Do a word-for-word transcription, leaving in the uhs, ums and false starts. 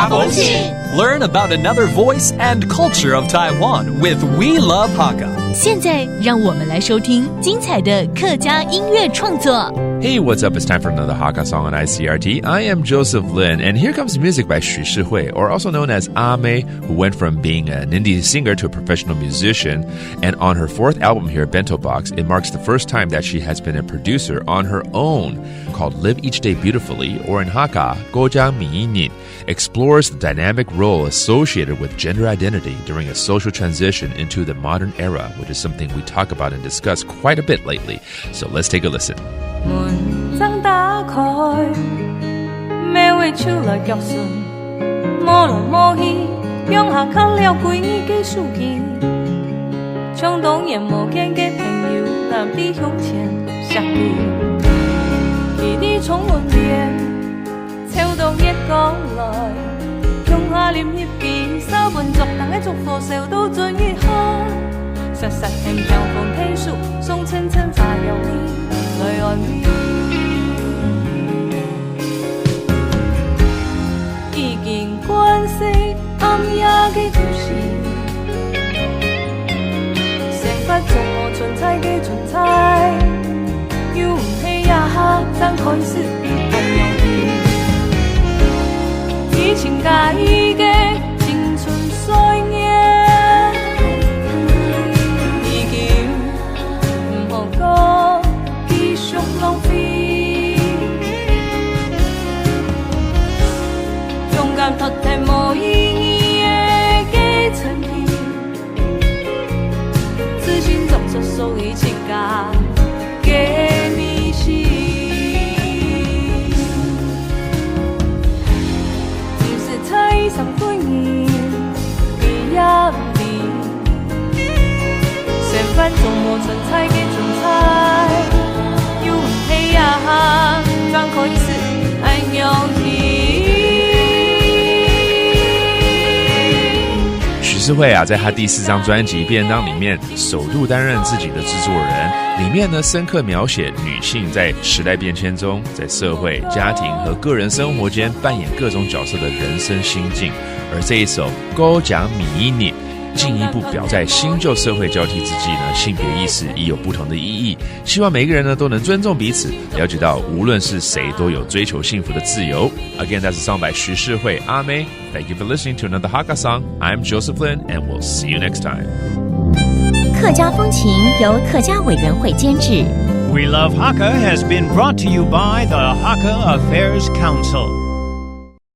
风情。 Learn about another voice and culture of Taiwan with We Love Hakka. 现在让我们来收听精彩的客家音乐创作。 Hey, what's up? It's time for another Hakka song on I C R T. I am Joseph Lin, and here comes music by Xu Shihui, or also known as Ame, who went from being an indie singer to a professional musician. And on her fourth album here, Bento Box, it marks the first time that she has been a producer on her own, called Live Each Day Beautifully, or in Hakka, 過正每一日, explores the dynamic role associated with gender identity during a social transition into the modern era, which is something we talk about and discuss quite a bit lately. So let's take a listen. 門正打開，貓仔就來叫聲，摸來摸去，向下看了歸日个手機。像當年無見个朋友，攬在胸前惜佢。佢在窗門邊， 朝到月光來，共下啉一杯，燒飯桌頂个燭火燒到盡熱火，煞煞聽涼風吹樹，送陣陣花香味來安慰。已經慣勢暗夜个故事，生活中無存在个存在。 又毋係這下正開始放尿去。以前佮意个青春歲月，已經毋好過繼續浪費。勇敢脫忒無意義个个成品， 自信總是屬於自家个迷信。毋使在意三分人，你也毋知，生活中無存在个存在，又毋係這下正開始愛仰去。許世慧啊，在她第四張專輯《便当》里面， 首度担任自己的制作人，里面呢深刻描写女性在时代变迁中，在社会、家庭和个人生活间扮演各种角色的人生心境。而这一首《過正每一日》，进一步表在新旧社会交替之际呢，性别意识已有不同的意义。希望每一个人呢都能尊重彼此，了解到无论是谁都有追求幸福的自由。Again, that's a song by 许世慧阿妹。 Thank you for listening to another Hakka song. I'm Joseph Lin, and we'll see you next time. 客家风情由客家委员会监制。 We Love Hakka has been brought to you by the Hakka Affairs Council.